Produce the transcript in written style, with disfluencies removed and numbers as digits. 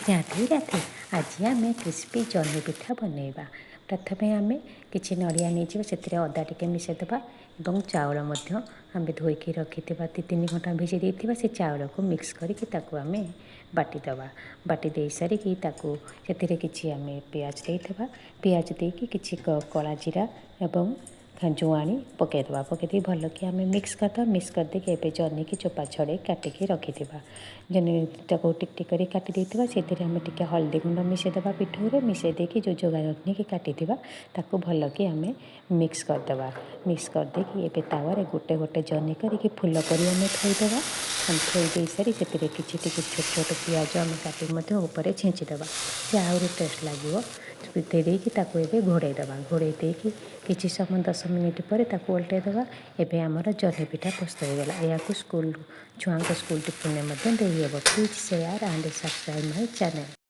ରାଧେ ରାଧେ। ଆଜି ଆମେ କ୍ରିସ୍ପି ଜହ୍ନି ପିଠା ବନେଇବା। ପ୍ରଥମେ ଆମେ କିଛି ନଡ଼ିଆ ନେଇଯିବା, ସେଥିରେ ଅଦା ଟିକେ ମିଶାଇଦେବା ଏବଂ ଚାଉଳ ମଧ୍ୟ ଆମେ ଧୋଇକି ରଖିଥିବା, 2-3 ଘଣ୍ଟା ଭିଜେଇ ଦେଇଥିବା, ସେ ଚାଉଳକୁ ମିକ୍ସ କରିକି ତାକୁ ଆମେ ବାଟିଦେବା। ବାଟି ଦେଇ ସାରିକି ତାକୁ ସେଥିରେ କିଛି ଆମେ ପିଆଜ ଦେଇଥିବା। ପିଆଜ ଦେଇକି କିଛି କଳା ଜିରା ଏବଂ ଜୁଆଣି ପକାଇଦେବା। ପକାଇ ଦେଇ ଭଲକି ଆମେ ମିକ୍ସ କରିଦେବା। ମିକ୍ସ କରିଦେଇକି ଏବେ ଜହ୍ନିକି ଚୋପା ଛଡ଼େଇ କାଟିକି ରଖିଥିବା। ଜହ୍ନିଟାକୁ ଟିକ୍ ଟିକ୍ କରି କାଟି ଦେଇଥିବା। ସେଥିରେ ଆମେ ଟିକେ ହଳଦୀ ଗୁଣ୍ଡ ମିଶାଇଦେବା। ପିଠଉରେ ମିଶାଇ ଦେଇକି ଯେଉଁ ଜହ୍ନିକି କାଟିଥିବା, ତାକୁ ଭଲକି ଆମେ ମିକ୍ସ କରିଦେବା। ମିକ୍ସ କରିଦେଇକି ଏବେ ତାୱାରେ ଗୋଟେ ଗୋଟେ ଜହ୍ନି କରିକି ଫୁଲ କରି ଆମେ ଥୋଇଦେବା। ଥୋଇ ଦେଇ ସାରି ସେଥିରେ କିଛି ଟିକେ ଛୋଟ ଛୋଟ ପିଆଜ ଆମେ କାଟିକି ମଧ୍ୟ ଉପରେ ଛିଞ୍ଚିଦେବା, ସେ ଆହୁରି ଟେଷ୍ଟ ଲାଗିବ। ଦେଇ ଦେଇକି ତାକୁ ଏବେ ଘୋଡ଼େଇ ଦେବା। ଘୋଡ଼େଇ ଦେଇକି କିଛି ସମୟ, 10 ମିନିଟ୍ ପରେ ତାକୁ ଓଲଟେଇ ଦେବା। ଏବେ ଆମର ଜହ୍ନି ପିଠା ପ୍ରସ୍ତୁତ ହୋଇଗଲା। ଏହାକୁ ସ୍କୁଲ ଛୁଆଙ୍କ ସ୍କୁଲ ଟିଫିନରେ ମଧ୍ୟ ଦେଇହେବ। Please share and subscribe my channel.